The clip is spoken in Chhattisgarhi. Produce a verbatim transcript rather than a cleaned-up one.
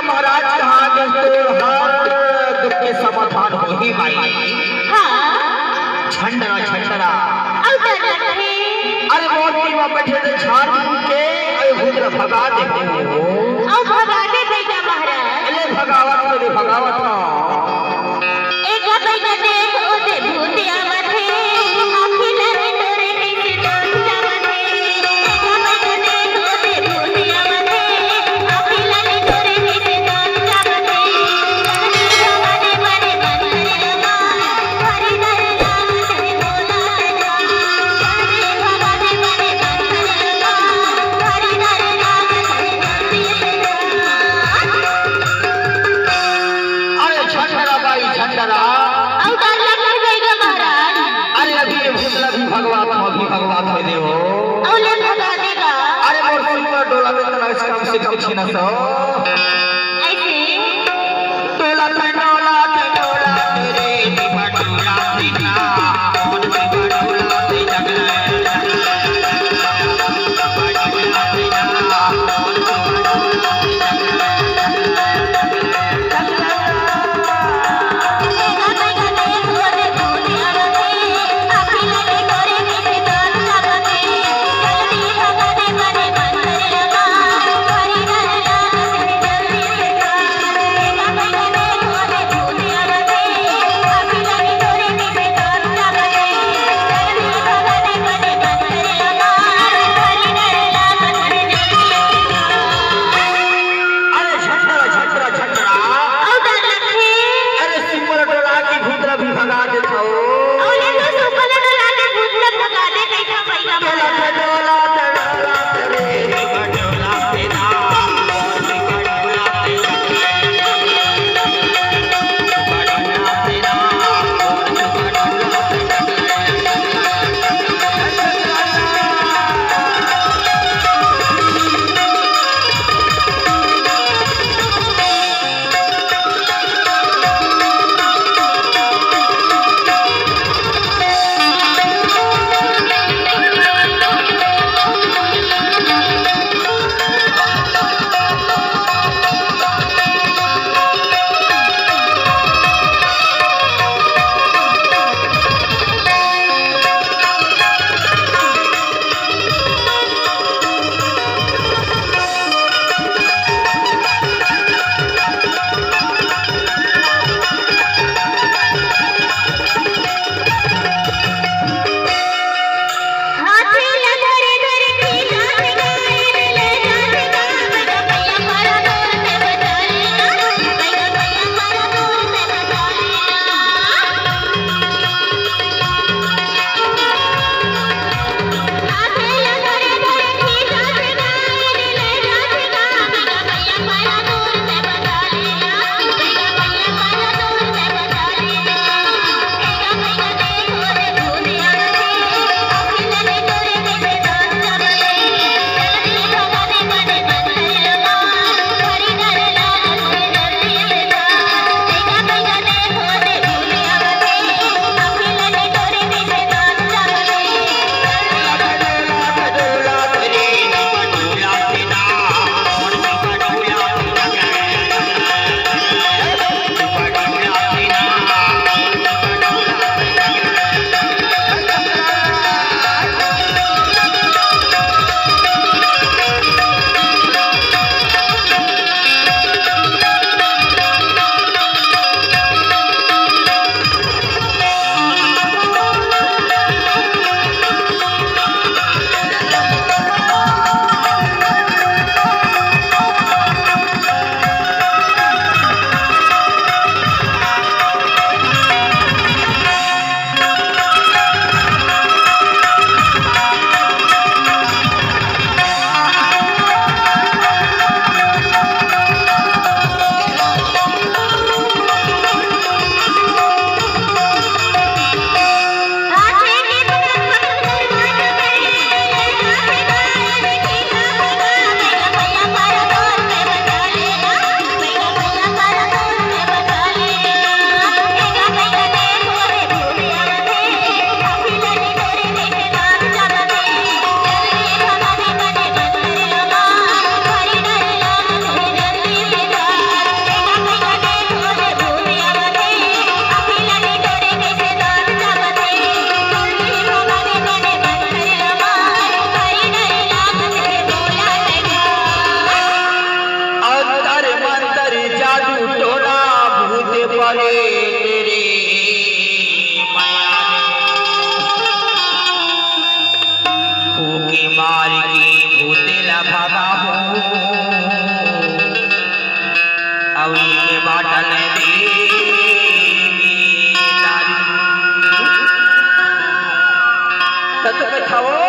महाराज कहाँ गए तोर हर दुख के समाधान होही माई। हाँ। छंडरा, छंडरा। अउ डर लगथे। अरे मोर तीर म बैठे ते झाड़ फूँक के, अरे भूत ला भगा दे। अउ भगा दे भैया महाराज। ले भगावत हो, ले भगावत हो। एक भैया देख, ओ दे भूत आवत हे, आँखी लागे तोरे कइसे डोल जावत हे। अरे छंडरा बाई, छंडरा। अउ डर लगथे भैया महाराज। अरे अभी ये भूत ला भी भगवात हो, अभी भगवात हो देवो। अउ ले भगा देगा। अरे मोर सुपर डोला में तना कम से कम छीना सौ। ऐसे। डोला थे, डोला थे, डोला थे रे, दीपा डोला थे ना। आओ,